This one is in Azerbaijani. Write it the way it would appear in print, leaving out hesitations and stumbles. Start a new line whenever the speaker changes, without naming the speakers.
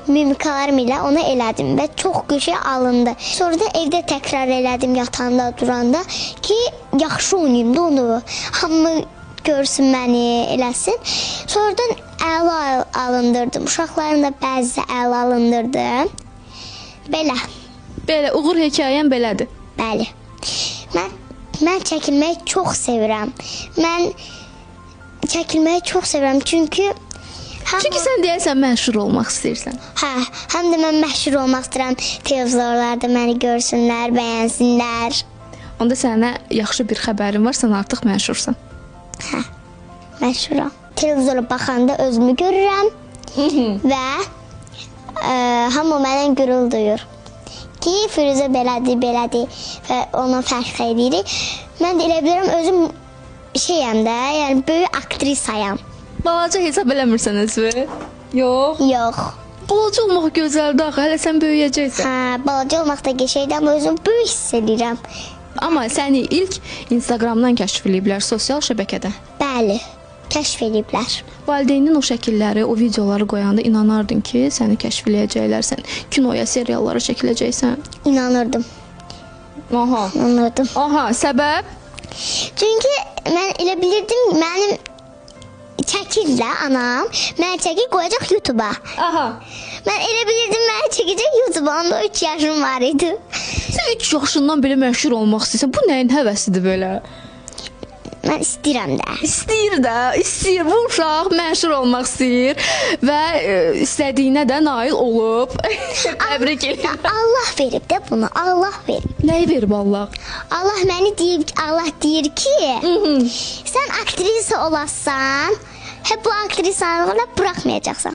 Mimikalarım ilə onu elədim və çox qəşəng alındı. Sonra da evdə təkrar elədim yatanda, duranda ki, yaxşı oynayım da onu. Hamı görsün məni, eləsin. Sonradan əla alındırdım. Uşaqlarım da bəzi əla alındırdı. Belə.
Belə uğur hekayən belədir.
Bəli. Mən çəkilməyi çox sevirəm. Mən çəkilməyi çox sevirəm çünki həm,
Çünki sən deyəsən məşhur olmaq istəyirsən.
hə, həm də mən məşhur olmaq istəyirəm. Televizorlarda məni görsünlər, bəyənsinlər.
Onda sənə yaxşı bir xəbərim var, sən artıq məşhursan.
Hə. Məşhuram. Televizora baxanda özümü görürəm və hamı mənə qürur duyur. Ki Firuzə belədir, belədir və ona fəxr edirik. Mən də elə bilirəm özüm şeyəm də, yəni böyük aktrisayam.
Balaca hesab eləmirsən özünü? Yox.
Yox.
Balaca olmaq gözəldir axı, hələ sən böyüyəcəksən.
Hə, balaca olmaq da qəşəngdir, amma özümü böyük hiss edirəm.
Amma səni ilk Instagramdan kəşf eləyiblər, sosial şəbəkədə.
Bəli, kəşf ediblər.
Valideynin o şəkilləri, o videoları qoyanda inanardın ki, səni kəşf eləyəcəklər, sən kinoya, seriallara çəkiləcəksən.
İnanırdım,
Aha.
inanırdım.
Aha, səbəb?
Çünki mən elə bilirdim, mənim çəkir də anam, məni çəkir qoyacaq YouTube-a.
Aha.
Mən elə bilirdim məni çəkəcək YouTube-a, onda 3 yaşım var idi.
Sən 3 yaşından belə məşhur olmaq istəyirsən. Bu nəyin həvəsidir belə?
Mən istəyirəm də.
İstəyir də, istəyir. Bu uşaq məşhur olmaq istəyir və istədiyinə də nail olub. Təbrik edirəm.
Allah verib də bunu, Allah verib.
Nəyi verib Allah?
Allah məni deyib, Allah deyir ki, sən aktrisa olasan, hep bu aktrisalığını buraxmayacaqsan.